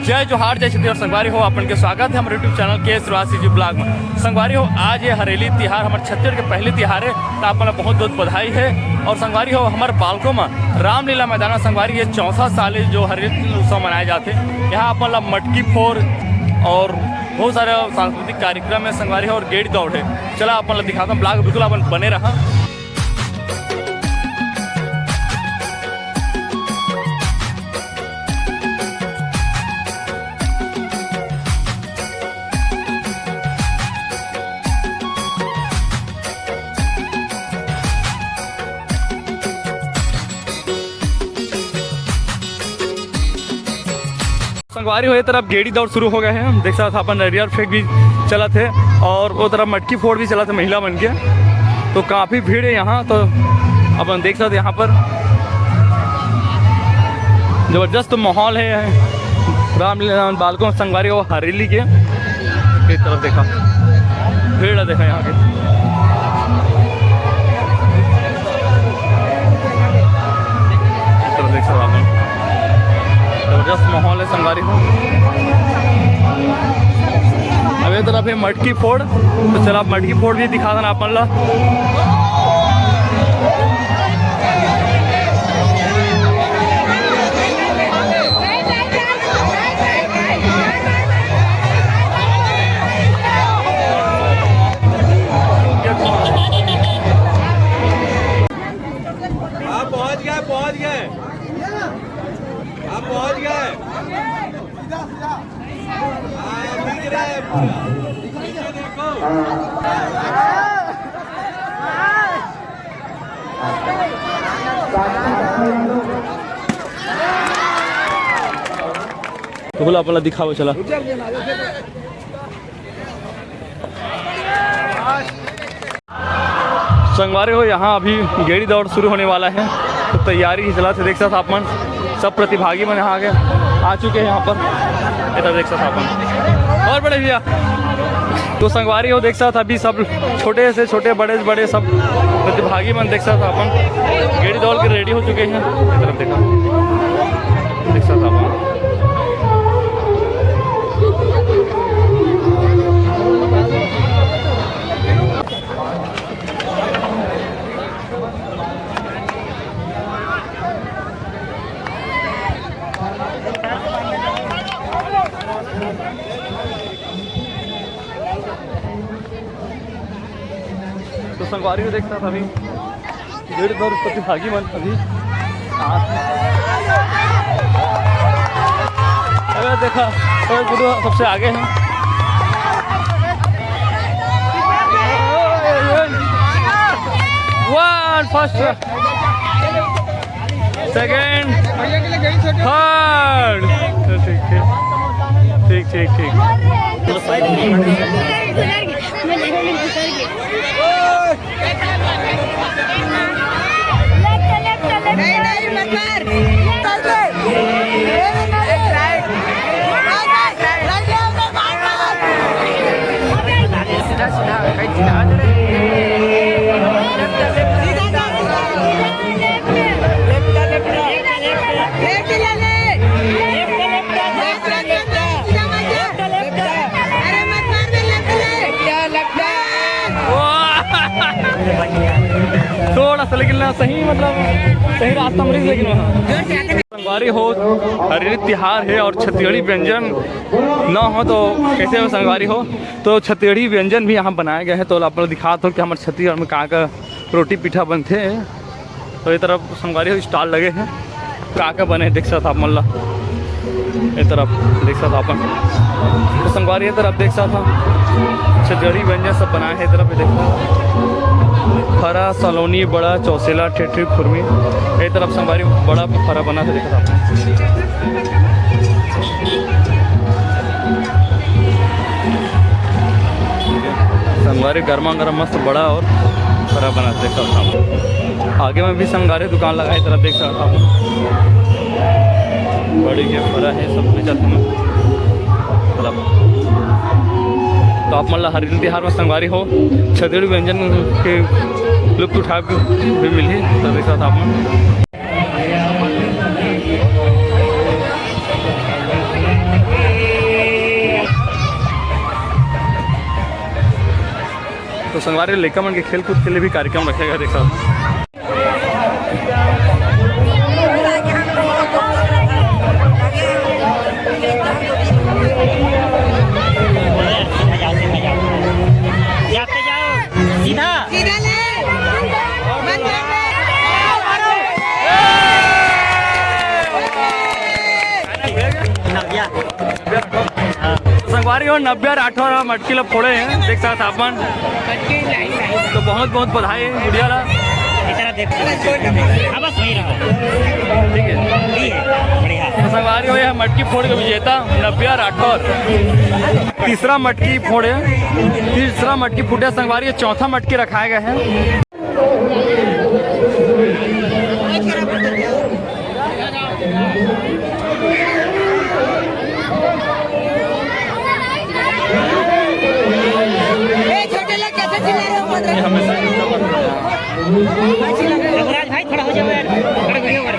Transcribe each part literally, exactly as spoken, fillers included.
जय जोहार, जय छत्तीसगढ़। संगवारी हो, आप मन के स्वागत हे हमर YouTube चैनल के शुरुआत सीजी ब्लॉग में। संगवारी हो, आज ये हरेली तिहार हमर छत्तीसगढ़ के पहली तिहार हे, त आप मन ला बहुत बहुत बधाई हे। और संगवारी हो, हमर बालको में रामलीला मैदान में संगवारी ये चौथा साल हे जो हरेली उत्सव मनाए जाथे। यहाँ आप मन ला मटकी फोड़ और बहुत सारे सांस्कृतिक कार्यक्रम हे संगवारी हो, और गेड़ी दौड़ हे। चला आप मन ला दिखाता हूँ, ब्लॉग बिल्कुल आप मन बने रहा। संगवारी हो, ये तरफ गेड़ी दौड़ शुरू हो गए हे। देख सकत हव अपन नरियर फेंक भी चलत हे और वो तरफ मटकी फोड़ भी चलत हे महिला मन के। तो काफ़ी भीड़ हे यहाँ। तो अपन देख सकत हव यहाँ पर जबरदस्त माहौल हे रामलीला बालको संगवारी हो हरेली के। एक तरफ देखा, भीड़ ला देखा यहाँ के। एक तरफ देख सकत हव आप मन, जबरदस्त माहौल हे संगवारी हो। अब ये तरफ हे मटकी फोड़, तो चला आप मटकी फोड़ भी दिखा देना आप मन ला। आप पहुंच गए, पहुंच गए, आप पहुंच गए। हाँ, दिख रहा है पूरा। पीछे देखो। तो बोला, अपना दिखाओ, चला। संगवारी हो, यहाँ अभी गेड़ी दौड़ शुरू होने वाला हे, तो तैयारी ही चलत हे। देख सकत हव आप मन, सब प्रतिभागी मन यहाँ आगे आ चुके हैं यहाँ पर। इधर देख सकत हव आप मन, और बड़े भैया। तो संगवारी हो, देख सकत हव अभी सब छोटे से छोटे, बड़े से बड़े सब प्रतिभागी मन देख सकत हव आप मन गेड़ी दौड़ के रेडी हो चुके हैं। इधर देखा, देख सकत हव आप मन। तो संगवारी हो, देख सकत हव अभी डेढ़ दो प्रतिभागी मन अभी। हाँ। अरे देखा, अरे गुरु सबसे आगे हैं। One first, second, third। ठीक, ठीक, ठीक, ठीक, ठीक। थोड़ा सा, लेकिन ना सही, मतलब सही रास्ता में रहिस, लेकिन वहाँ संगवारी हो, हरेली तिहार हे और छत्तीसगढ़ी व्यंजन न हो तो कैसे हो संगवारी हो। तो छत्तीसगढ़ी व्यंजन भी यहाँ बनाए गए हैं। तो आप लोग दिखात हो कि हमर छत्तीसगढ़ में का का रोटी पीठा बनथे। तो ये तरफ संगवारी हो stall लगे हैं, का का बने देख सकत हव आप मन ला। ये तरफ देख सकत हव आप मन। तो संगवारी ये तरफ देख सकत हव छत्तीसगढ़ी व्यंजन सब बनाए हे। ये तरफ ये देख सकत हव फरा, सलोनी, बड़ा, चौसेला, ठेठरी, खुरमी। ये तरफ संगवारी बड़ा फरा बना थे, देख सकत हव आप मन। संगवारी गरमा गरम मस्त बड़ा और फरा बना देख सकत हव। आगे में भी संगवारी दुकान लगा हे, तरफ देख सकत हव। बड़ी के फरा हे, सब बेचत हे। मतलब, तो आप मन ला हरेली तिहार में संगवारी हो छत्तीसगढ़ी व्यंजन के लुत्फ उठाए भी मिलही, तो देख सकत हव आप मन। संगवारी, लइका मन के खेल कूद के लिए भी कार्यक्रम रखे गए, देख सकत हव। जाते जाओ, सीधा। सीधा ले। नव्या। संगवारी हो, नव्या राठौर ह मटकी ल फोड़े हे, देख सकत हव आप मन। तो बहुत बहुत बधाई गुड़िया ला। इतना देख। हाँ, बस वही रहो। ठीक है। वही है। बढ़िया। तो संगवारी हो, ये ह मटकी फोड़ के विजेता नव्या राठौर। तीसरा मटकी फोड़े, तीसरा मटकी फूटे संगवारी, ये चौथा मटकी रखाए गए हैं। ए, छोटे लोग कैसे चिल्ला रहे हो, पंद्रह? रघुराज भाई, थोड़ा हो जाओ यार, थोड़ा वीडियो कर।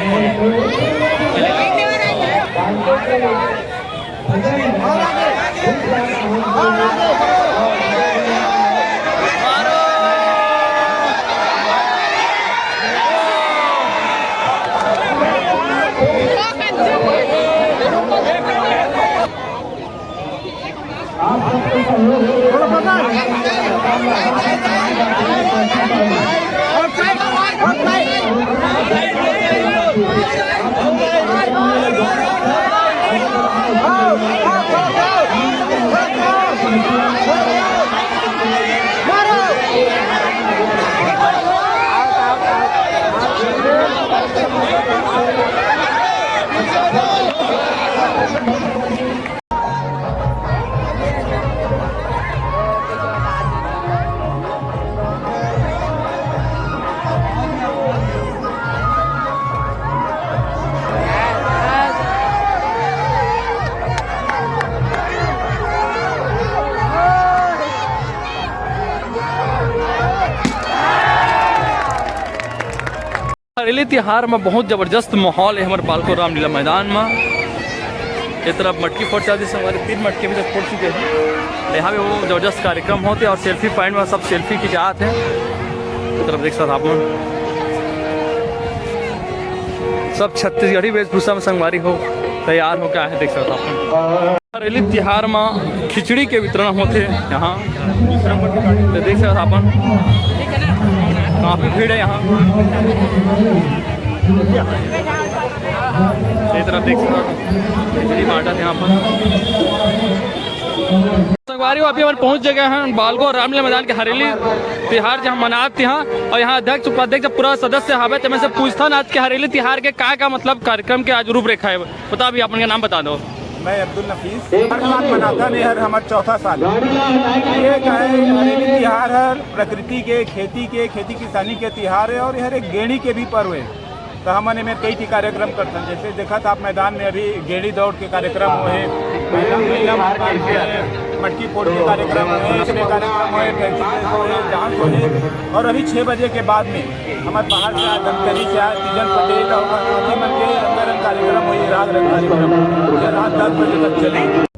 हरेली तिहार में बहुत जबरदस्त माहौल है हमर बालको रामलीला मैदान में। ये तरफ मटकी फोड़ चलत हे, संगवारी तीन मटकी अभी तक फोड़ चुके हैं। यहाँ पे वो जबरदस्त कार्यक्रम होते और सेल्फी पॉइंट में सब सेल्फी खिंचात हैं। ये तरफ देख सकत आप मन, सब छत्तीसगढ़ी वेशभूषा में संगवारी हो तैयार हो क्या है, देख सकत आप मन। हरेली तिहार म खिचड़ी के वितरण होथे यहाँ, तो देख सकत हव अपन, काफी भीड़ है यहाँ। ये तरफ देख सकत हव, खिचड़ी बांटत हे यहाँ पर। संगवारी हो, अभी हमन पहुंच गए हैं बालको रामलीला मैदान के हरेली तिहार जहाँ मनात हे, और यहाँ अध्यक्ष उपाध्यक्ष पूरा सदस्य हवे, तेमे से पूछथन आज के हरेली तिहार के का का मतलब कार्यक्रम के आज रूपरेखा है। बता, अभी अपन के नाम बता दो। मैं अब्दुल नफीस। हर साल मनाथन, ये हर हमर चौथा साल है। ये का है, हरेली तिहार हर प्रकृति के, खेती के, खेती किसानी के तिहार है और ये हर एक गेड़ी के भी पर्व है। तो हमन एमे कई ठी कार्यक्रम करथन, जैसे देखत आप मैदान में अभी गेड़ी दौड़ के कार्यक्रम होए, महिला, महिला मंडल के मटकी फोड़ के कार्यक्रम होए, इसमें कार्यक्रम होए, फैंसी ड्रेस होए, डांस होए और अभी छः बजे के बाद में हमारे बाहर से आए, धमतरी से आए, तीजन पटेल और आदि मन के रंगारंग कार्यक्रम होई, राग रंग कार्यक्रम। ये रात दस बजे तक चलेगी।